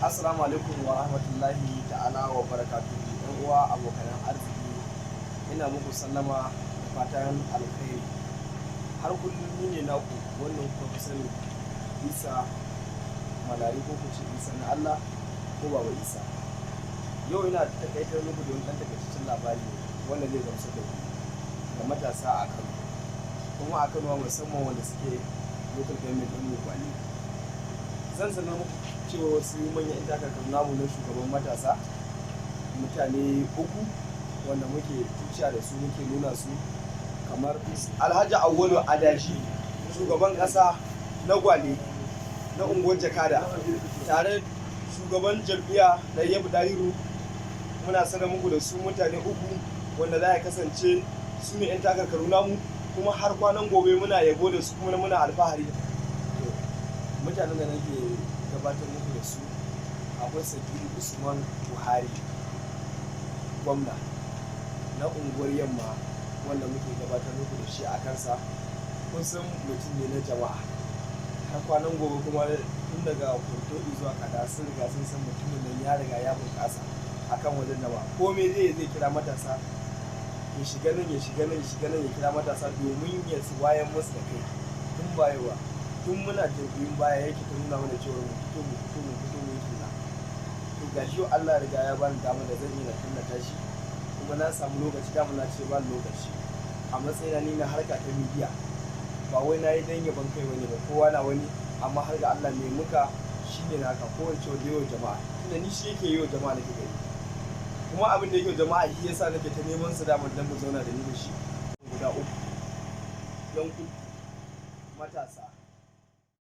Assalamu alaikum wa rahmatullahi ta'ala wa barakatuhu. Yan uwa, abokan arziki, ina muku sallama da fatan alkhairi. Har kullum ni ne naku, wannan kuka fi sani, Isa Malari, ko kuce Isa na Allah ko Baba Isa. Yau ina takaitar muku da wani ɗan takaitaccen labari wanda zai gamsar da ku ga matasa a Kano, kuma a Kano musamman wanda suke local government ɗin Gwale. Zan sanar muku cewa wasu manyan 'yan takarkaru namu na shugaban matasa, mutane uku wanda muke tuciya da su, muke nuna su, kamar Alhaji Awwalu Adashi, shugaban ƙasa na Gwale na unguwar Jakada, tare shugaban jam'iyya da Yabu Dahiru. Muna sanar muku da su mutane uku wanda za ya kasance su ne 'yan takarkaru namu, kuma har kwanan gobe muna yabo da su kuma muna alfahari. Mutanen da nake gabatar muku da su, akwai Sabiru Usman Buhari, gwamna na unguwar Yamma, wanda muke gabatar muku da shi a kansa. Kun san mutum ne na jama'a har kwanan gobe, kuma tun daga Kurto zuwa Kada sun riga sun san mutumin nan ya riga ya bunƙasa akan wajen jama'a. Komai zai kira matasa, ya shiga nan, ya shiga nan, ya shiga nan, ya kira matasa domin ya wayan musu da kai. Tun bayewa, tun muna jam'iyyun baya yake ta nuna mana cewa mu fito, mu fito, mu fito, mu yi talla. To gashi yau Allah riga ya bani dama da zan iya na tallata shi, kuma na samu lokaci. Dama na ce ba lokaci a matsayina ni na harka ta media, ba wai na yi dan yaban kai wani ba, kowa na wani, amma har ga Allah mai muka shine naka ko wance wanda yawa jama'a, tunda ni shi yake yi wa jama'a nake gani, kuma abin da yake jama'a shi yasa nake ta neman su damar dan mu zauna da ni da shi. Guda uku, yan uku matasa.